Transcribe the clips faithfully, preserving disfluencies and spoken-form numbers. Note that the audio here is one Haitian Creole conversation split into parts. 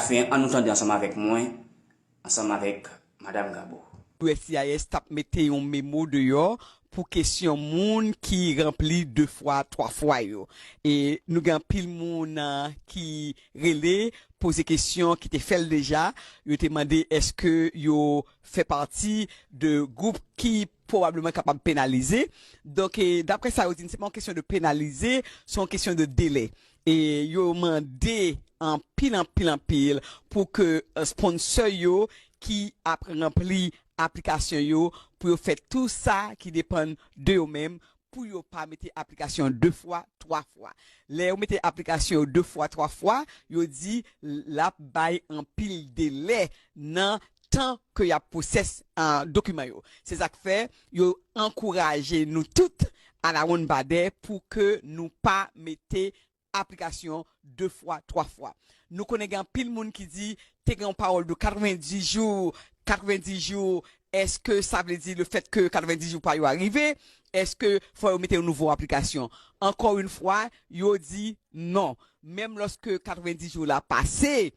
Lafen an, nou tande ansanm avèk mwen, ansanm avèk Madam Gabo. U S C I S t ap mete yon memo deyò pou kesyon moun ki ranpli de fwa, twa fwa yo. E nou gen anpil moun, ah, ki rele, poze kesyon, ki te fè l deja. Yo te mande èske yo fè pati de gwoup ki pwobableman kapab penalize. Donk, e, daprè sa yo di, se pa yon kesyon de penalize, se yon kesyon de delè. E yo mande anpil, anpil, anpil pou ke, eh, sponsor yo ki ap ranpli aplikasyon yo, pou yo fè tou sa ki depann de yo menm, pou yo pa mete aplikasyon de fwa, twa fwa. Lè yo mete aplikasyon yo de fwa, twa fwa, yo di l ap bay anpil delè nan tan ke y ap pwosès, ah, dokiman yo. Se sa k fè yo ankouraje nou tout alawonnbadè pou ke nou pa mete aplikasyon de fwa, twa fwa. Nou konnen gen anpil moun ki di, te gen yon pawòl de katrevendis jou, katrevendis jou, èske sa vle di le fèt ke katrevendis jou pa yo a rive, èske fò yo mete yon nouvo aplikasyon? Ankò yon fwa, yo di non. Menm lòske katrevendis jou la pase,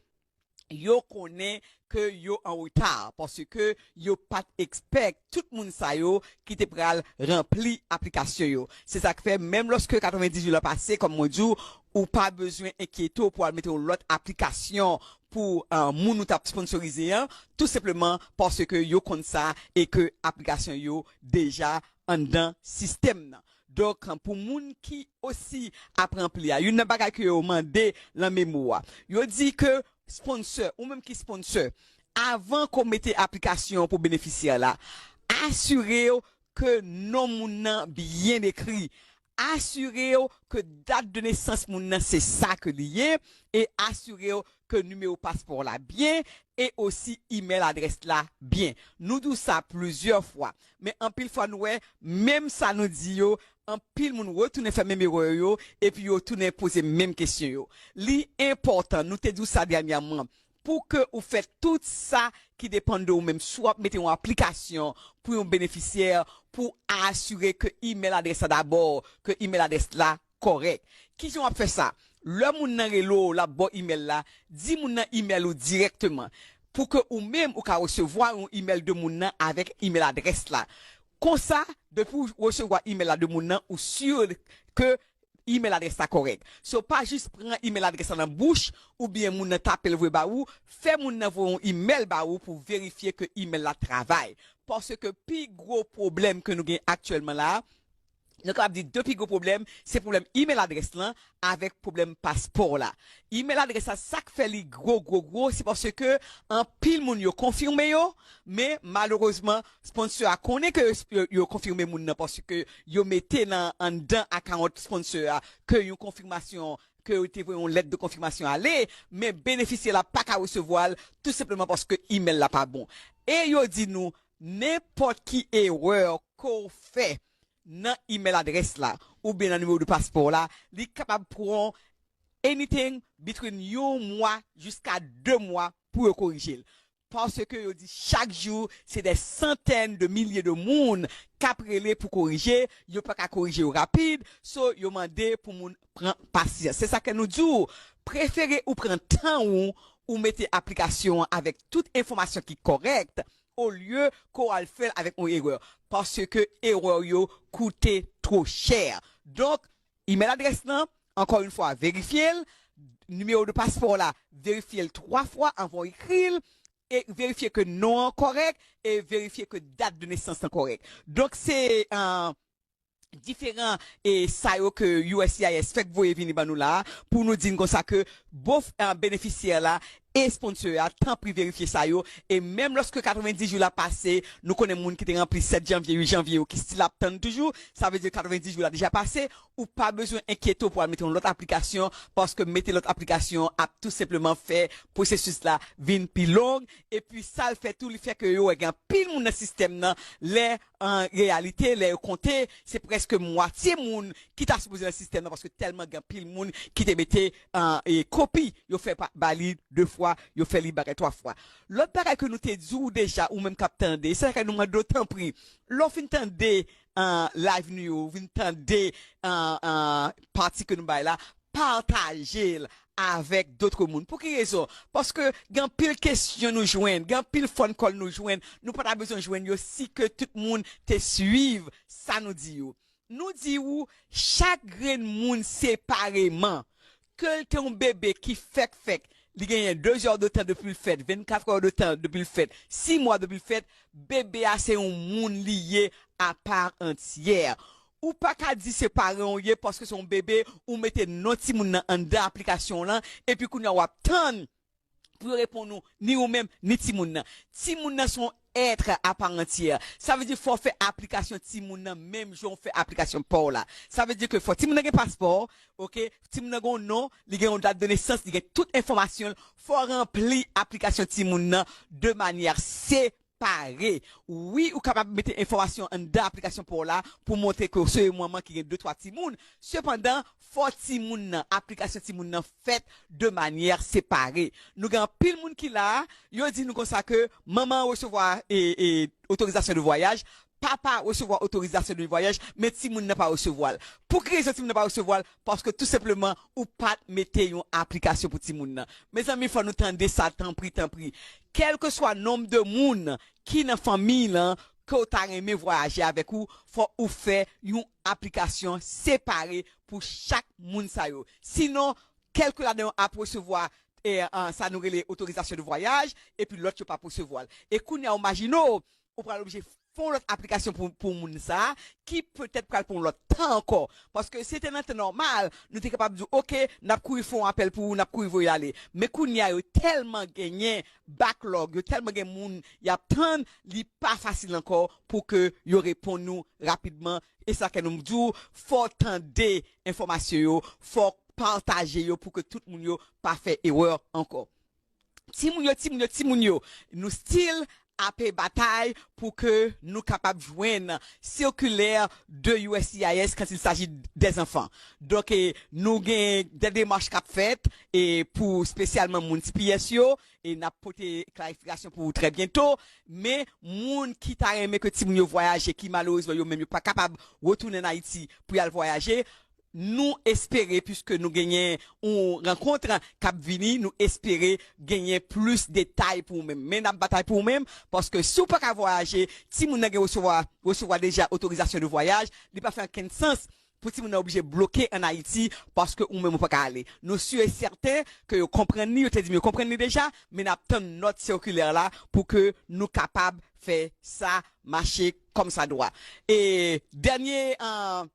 yo konnen ke yo an reta, paske yo pa t expect tout moun sa yo ki te pral ranpli aplikasyon yo. Se sa k fè, menm lòske katrevendis jou la pase, kòm mwen di w, ou pa bezwen enkyete w pou al mete yon lòt aplikasyon pou, eh, moun ou t ap sponsorize an, tou senpleman paske yo konn sa e ke aplikasyon yo deja anndan sistèm nan. Donk, pou moun ki osi ap ranpli a, youn nan bagay ke yo mande lan memo a, yo di ke sponsor, ou menm ki sponsor, avan ke w mete aplikasyon pou benefisyè la, asire w ke non moun nan byen ekri. Asire w ke dat de nesans moun nan se sa ke li ye, e asire w ke nimewo paspò la byen, e osi email adrès la byen. Nou di w sa plizyè fwa, men anpil fwa nou wè, menm sa nou di yo, anpil moun retounen fè menm erè yo, epi yo tounen poze menm kesyon yo. Li enpòtan, nou te di w sa dènyèman, pou ke ou fè tout sa ki depann de ou menm, swa w ap mete yon aplikasyon pou yon benefisyè, pou asire ke email adrès la dabò, ke email adrès la kòrèk. Kijan w ap fè sa? Lè moun nan rele w, l ap ba w email la, di moun nan email ou dirèkteman, pou ke ou menm ou ka resevwa yon email de moun nan avèk email adrès la. Konsa, depi w resevwa email la de moun nan, ou si ke email adrès la kòrèk. So, pa jis pran email adrès la nan bouch, oubyen moun nan tape l voye ba ou, fè moun nan voye yon email ba ou pou verifye ke email la travay. Paske pi gwo pwoblèm ke nou gen aktyèlman la, nou kapab di de pi gwo pwoblèm, se pwoblèm email adrès lan avèk pwoblèm paspò la. Email adrès la, sa k fè li gwo, gwo, gwo, se paske anpil moun yo konfime yo, men malerezman, sponsor a konnen ke yo, yo konfime moun nan paske yo mete nan anndan account sponsor a ke yon konfimasyon, ke yo te voye yon lèt de konfimasyon ale, men benefisyè la pa ka resevwa l, tou senpleman paske email la pa bon. E yo di nou, nenpòt ki erè ke w fè nan email adrès la, oubyen nan nimewo de paspò la, li kapab pran anything between yon mwa jiska de mwa pou yo korije l. Paske yo di chak jou, se dè santèn de milye de moun k ap rele pou korije, yo pa ka korije yo rapid, so yo mande pou moun pran pasyans. Se sa ke nou di w, prefere ou pran tan ou, ou mete aplikasyon an avèk tout enfòmasyon ki kòrèk, olye ke w al fè l avèk yon erè, paske erè yo koute two chè. Donk, email adrès lan, ankò yon fwa, verifye l, nimewo de paspò la, verifye l twa fwa anvan w ekri l, e verifye ke non an kòrèk, e verifye ke dat de nesans lan kòrèk. Donk, se, euh, diferan e sa yo ke U S C I S fèk voye vini ban nou la a, pou nou di n konsa ke bof, eh, benefisyè la e sponsor a, tanpri verifye sa yo. E menm lòske katrevendis jou la pase, nou konnen moun ki te ranpli sèt janvye, uit janvye yo ki still ap tann toujou. Sa vle di katrevendis jou la deja pase. Ou pa bezwen enkyete w pou al mete yon lòt aplikasyon, paske mete lòt aplikasyon ap tou senpleman fè pwosesis la vin pi long. Epi sa l fè tou, li fè ke yo wè gen anpil moun nan sistèm nan. Lè an reyalite, lè yo konte, se prèske mwatye moun ki ta sipoze nan sistèm nan, paske tèlman gen anpil moun ki te mete, ah, e kopi, yo fè pa, ba li de fwa, yo fè li bagay twa fwa. Lòt bagay ke nou te di w deja, ou menm k ap tande, se sa ke nou mande w, tanpri, lè w fin tande, ah, live nou yo, ou fin tande, ah, ah, pati ke nou bay la, pataje l avèk dòt moun. Pou ki rezon? Paske gen anpil kesyon nou jwenn, gen anpil phone call nou jwenn, nou pa ta bezwen jwenn yo si ke tout moun te swiv sa nou di yo. Nou di ou, chak grenn moun separeman, ke l te yon bebe ki fèk fèk, li genyen de zè de tan depi l fèt, vennkat è de tan depi l fèt, sis mwa depi l fèt, bebe a se yon moun li ye apa antyè. Ou pa ka di se paran w ye paske se yon bebe, ou mete non timoun nan anndan aplikasyon w lan, epi kounye a w ap tann pou yo reponn ou, ni ou menm, ni timoun nan. Timoun nan se yon èt apa antyè. Sa vle di fò w fè aplikasyon timoun nan menm jan w fè aplikasyon pa w la. Sa vle di ke fò timoun nan gen paspò, oke? Timoun nan gen yon non, li gen yon dat de nesans, li gen tout enfòmasyon l. Fò w ranpli aplikasyon timoun nan de manyè separe. Wi, ou kapab mete enfòmasyon anndan aplikasyon pa w la pou montre ke w se yon manman ki gen de twa timoun. Sepandan, fò timoun nan, aplikasyon timoun nan fèt de manyè separe. Nou gen anpil moun ki la a, yo di nou konsa ke manman an resevwa e, e, otorizasyon de vwayaj, papa resevwa otorizasyon de vwayaj, men timoun nan pa resevwa l. Pou ki rezon timoun nan pa resevwa l? Paske tou senpleman, ou pa t mete yon aplikasyon pou timoun nan. Mezanmi, fò nou tande sa, tanpri, tanpri. Kèlkeswa nonb de moun ki nan fanmiy lan, ke w ta renmen vwayaje avèk ou, fò ou fè yon aplikasyon separe pou chak moun sa yo. Sinon, kèlke ladan yo ap resevwa, e, an, sa nou rele otorizasyon de vwayaj, epi lòt yo p ap resevwa l. E kounye a, w imajine w, ou pral oblije fè yon lòt aplikasyon pou, pou moun sa a, ki petèt pral pran yon lòt tan ankò. Paske si te nan tan nòmal, nou te kapab di, oke, n ap kouri fè yon apèl pou ou, n ap kouri voye l ale. Men kounye a, yo tèlman genyen backlog, yo tèlman gen moun y ap tann, li pa fasil ankò pou ke yo reponn nou rapidman. E sa ke nou di w, fò w tande enfòmasyon yo, fò w pataje yo pou ke tout moun yo pa fè erè ankò. Timoun yo, timoun yo, timoun yo, nou still ape batay pou ke nou kapab jwenn sirkilè de U S C I S quand il s'agit des enfants. Donk, e, nou gen de demach k ap fèt, e, pou espesyalman moun T P S yo, e n ap pote klarifikasyon pou ou trè byento, men moun ki ta renmen ke timoun yo vwayaje, ki malerezman yo menm yo pa kapab retounen an Ayiti pou y al vwayaje, nou espere, piske nou genyen yon rankont k ap vini, nou espere genyen plis detay pou ou menm. Men n ap batay pou ou menm, paske si w pa ka vwayaje, timoun nan gen resevwa, resevwa deja otorizasyon de vwayaj, li pa fè okenn sans pou timoun nan oblije bloke an Ayiti paske ou menm ou pa ka ale. Nou si e sèten ke yo konprann li, yo te di m yo konprann li deja, men n ap tann nòt sikilè la pou ke nou kapab fè sa mache kòmsadwa. E dènye, an,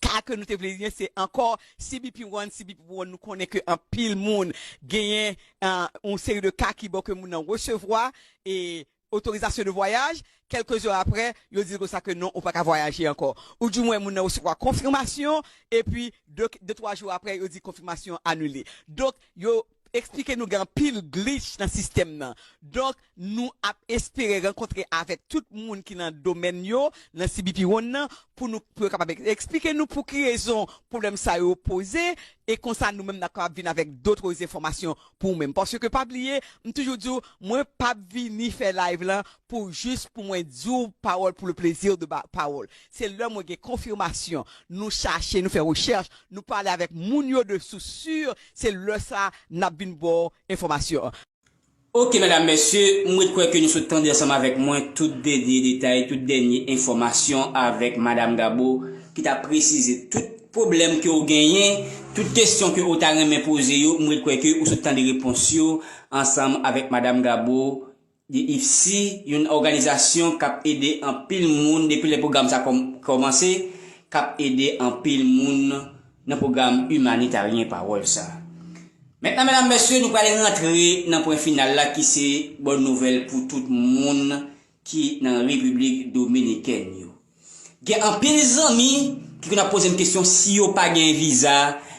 ka ke nou te vle di, se ankò C B P One, C B P One, nou konnen ke anpil moun genyen, an, yon seri de ka ki bon ke moun nan resevwa, e otorizasyon de vwayaj, kèlke zè aprè, yo di l konsa ke non, ou pa ka vwayaje ankò. Oudimwen, moun nan resevwa konfimasyon, epi de, de twa jou aprè, yo di konfimasyon anile. Donk, yo eksplike nou gen anpil glitch nan sistèm nan. Donk, nou ap espere rankontre avèk tout moun ki nan domèn yo, nan C B P One nan, pou nou, pou yo kapab eksplike nou pou ki rezon pwoblèm sa yo poze, e konsa nou menm n ap kapab vin avèk dòt enfòmasyon pou ou menm. Paske pa bliye, m toujou di w, mwen p ap vini fè live lan pou jis pou mwen di w pawòl pou le plezi de ba, pawòl. Se lè mwen gen konfimasyon, nou chache, nou fè rechèch, nou pale avèk moun yo de sous si, se lè sa n ap vin ba w enfòmasyon an. Oke, medam, mesye, m ret kwè ke nou sot tande ansanm avèk mwen tout dènye detay, tout dènye enfòmasyon avèk Madam Gabo, ki t ap presize tout pwoblèm ke w genyen, tout kesyon ke w ta renmen poze yo, m ret kwè ke ou sot tande repons yo ansanm avèk Madam Gabo de IFSI, yon òganizasyon k ap ede anpil moun depi lè pwogram sa kòm, kòmanse, k ap ede anpil moun nan pwogram imanitaryen pawòl sa. Mentnan, medam, mesye, nou pral rantre nan pwen final la, ki se bòn nouvèl pou tout moun ki nan Repiblik Dominikèn yo. Gen anpil zanmi ki konn ap poze m kesyon, si yo pa gen viza,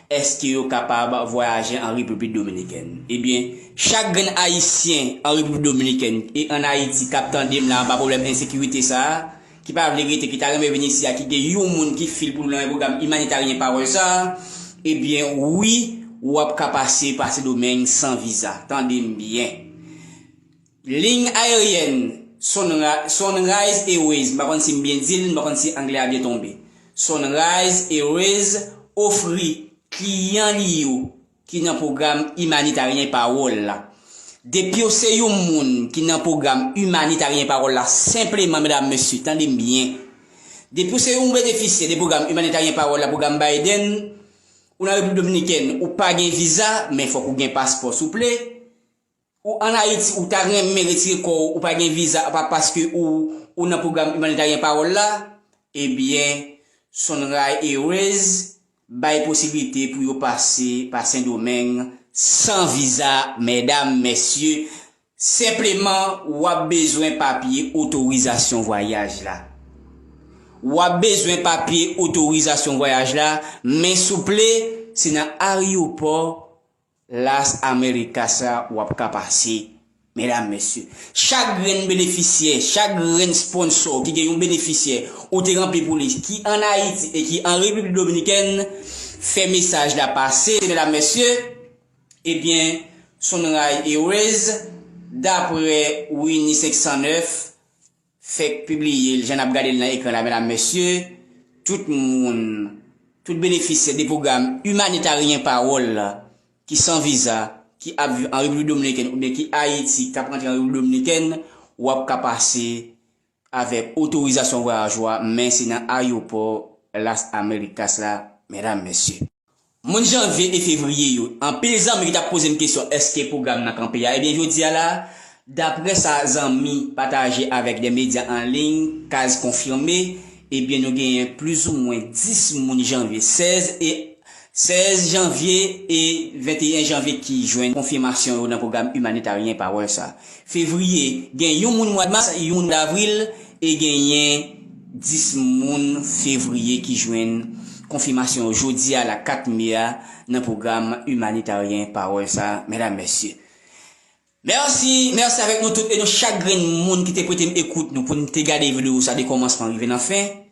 èske yo kapab vwayaje an Repiblik Dominikèn? Ebyen, chak grenn Ayisyen an Repiblik Dominikèn e ann Ayiti k ap tande m la anba pwoblèm ensekirite sa a, ki pa vle rete, ki ta renmen vin isi a, ki gen yon moun ki fil pou l nan pwogram imanitaryen pawòl sa a, ebyen, wi, w ap ka pase pa Sendomeng san viza. Tande m byen. Liy ayeryèn Sunri-, Sunrise Airways, m pa konn si m byen di l, m pa konn si anglè a byen tonbe. Sunrise Airways ofri kliyan li yo ki nan pwogram Imanitaryen Pawòl la. Depi w se yon moun ki nan pwogram Imanitaryen Pawòl la, senpleman, medam, mesye, tande m byen. Depi w se yon benefisyè de pwogram Imanitaryen Pawòl la, pwogram Biden, ou nan Repiblik Dominikèn, ou pa gen viza, men fòk ou gen paspò, souple. Ou ann Ayiti, ou ta renmen retire kò w, ou pa gen viza, pa paske ou, ou nan pwogram Imanitaryen Pawòl la, ebyen, Sunrise Airways bay posiblite pou yo pase pa Sendomeng san viza, medam, mesye. Senpleman, w ap bezwen papye otorizasyon vwayaj la. W ap bezwen papye otorizasyon vwayaj la, men souple, se nan ayewopò Las Americas la w ap ka pase, medam, mesye. Chak grenn benefisyè, chak grenn sponsò ki gen yon benefisyè ou te ranpli pou li, ki ann Ayiti e ki an Repiblik Dominikèn, fè mesaj la pase, medam, mesye. Ebyen, Sunrise Airways, daprè Winnie senk san nèf, fèk pibliye l, jan n ap gade l nan ekran la, medam, mesye, tout moun, tout benefisyè de pwogram Imanitaryen Pawòl la, ki san viza, ki ap viv an Repiblik Dominikèn oubyen ki Ayiti, k ap rantre an Repiblik Dominikèn, w ap ka pase avèk otorizasyon vwayaj ou a, men se nan ayewopò Las Americas la, medam, mesye. Moun janvye e fevriye yo, anpil zanmi ki t ap poze m kesyon, èske pwogram nan kanpe a? Ebyen, jodi a la, daprè sa zanmi pataje avèk de medya an liy, Kaz konfime, ebyen, nou genyen plizoumwen dis moun janvye, sèz e, sèz janvye e venteyen janvye ki jwenn konfimasyon yo nan pwogram Imanitaryen Pawòl sa. Fevriye, gen yon moun mwa mas, yon moun davril, e genyen dis moun fevriye ki jwenn konfimasyon yo jodi a, la kat me a, nan pwogram Imanitaryen Pawòl sa, medam, mesye. Mèsi, mèsi avèk nou tout e nou chak grenn moun ki te prete m ekout nou pou n te gade videyo sa de kòmansman rive nan fen.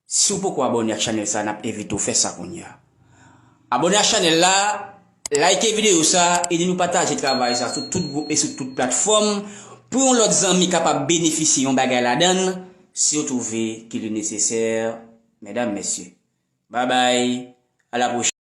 Si w poko abòne ak chanèl sa, n ap envite w fè sa kounye a. Abòne ak chanèl la, like videyo sa, ede nou pataje travay sa sou tout gwoup e sou tout platfòm, pou yon lòt zanmi kapab benefisye yon bagay ladan l, si w twouve ke li nesesè, medam, mesye. Babay, a la pwochèn.